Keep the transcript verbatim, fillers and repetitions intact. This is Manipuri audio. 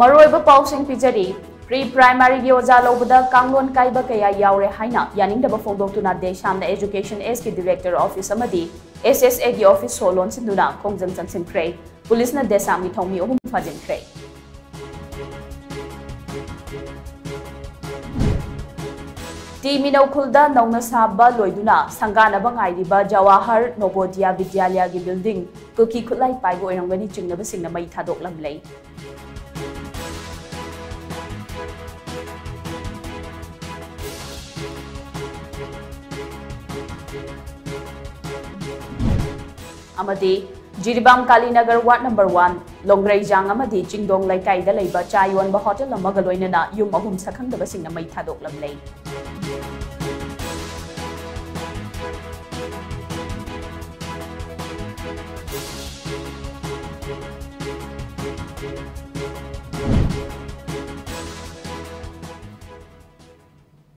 ꯃꯔꯨꯑꯣꯏꯕ ꯄꯥꯎꯁꯤꯡ ꯄꯤꯖꯔꯤ꯫ ꯄ꯭ꯔꯤ ꯄ꯭ꯔꯥꯏꯃꯥꯔꯤꯒꯤ ꯑꯣꯖꯥ ꯂꯧꯕꯗ ꯀꯥꯡꯂꯣꯟ ꯀꯥꯏꯕ ꯀꯌꯥ ꯌꯥꯎꯔꯦ ꯍꯥꯏꯅ ꯌꯥꯅꯤꯡꯗꯕ ꯐꯣꯡꯗꯣꯛꯇꯨꯅ ꯗꯦꯁꯥꯝꯅ ꯑꯦꯖꯨꯀꯦꯁꯟ ꯑꯦꯁꯀꯤ ꯗꯤꯔꯦꯛꯇꯔ ꯑꯣꯐꯤꯁ ꯑꯃꯗꯤ ꯑꯦꯁ ꯑꯦꯁ ꯑꯦꯒꯤ ꯑꯣꯐꯤꯁ ꯁꯣ ꯂꯣꯟꯁꯤꯟꯗꯨꯅ ꯈꯣꯡꯖꯪ ꯆꯪꯁꯤꯟꯈ꯭ꯔꯦ꯫ ꯄꯨꯂꯤꯁꯅ ꯗꯦꯁꯥꯝꯒꯤ ꯊꯧꯃꯤ ꯑꯍꯨꯝ ꯐꯥꯖꯤꯟꯈ꯭ꯔꯦ꯫ ꯇꯤ ꯃꯤꯅꯧꯈꯨꯜꯗ ꯅꯧꯅ ꯁꯥꯕ ꯂꯣꯏꯗꯨꯅ ꯁꯪꯒꯥꯅꯕ ꯉꯥꯏꯔꯤꯕ ꯖꯋꯥꯍꯔ ꯅꯣꯕꯣꯗꯤꯌꯥ ꯕꯤꯗ꯭ꯌꯥꯂꯌꯥꯒꯤ ꯕꯤꯜꯗꯤꯡ ꯀꯨꯀꯤ ꯈꯨꯠꯂꯥꯏ ꯄꯥꯏꯕ ꯑꯣꯏꯔꯝꯒꯅꯤ ꯆꯤꯡꯅꯕꯁꯤꯡꯅ ꯃꯩ ꯊꯥꯗꯣꯛꯂꯝꯂꯦ꯫ ꯑꯃꯗꯤ ꯖꯤꯔꯤꯕꯥꯝ ꯀꯥꯂꯤꯅꯒꯔ ꯋꯥꯔꯗ ꯅꯝꯕꯔ ꯋꯥꯟ, ꯂꯣꯡꯒ꯭ꯔꯩꯖꯥꯡ ꯑꯃꯗꯤ ꯆꯤꯡꯗꯣꯡ ꯂꯩꯀꯥꯏꯗ ꯂꯩꯕ ꯆꯥ ꯌꯣꯟꯕ ꯍꯣꯇꯦꯜ ꯑꯃꯒ ꯂꯣꯏꯅꯅ ꯌꯨꯝ ꯑꯍꯨꯝ ꯁꯛꯈꯪꯗꯕꯁꯤꯡꯅ ꯃꯩ ꯊꯥꯗꯣꯛꯂꯝꯂꯦ꯫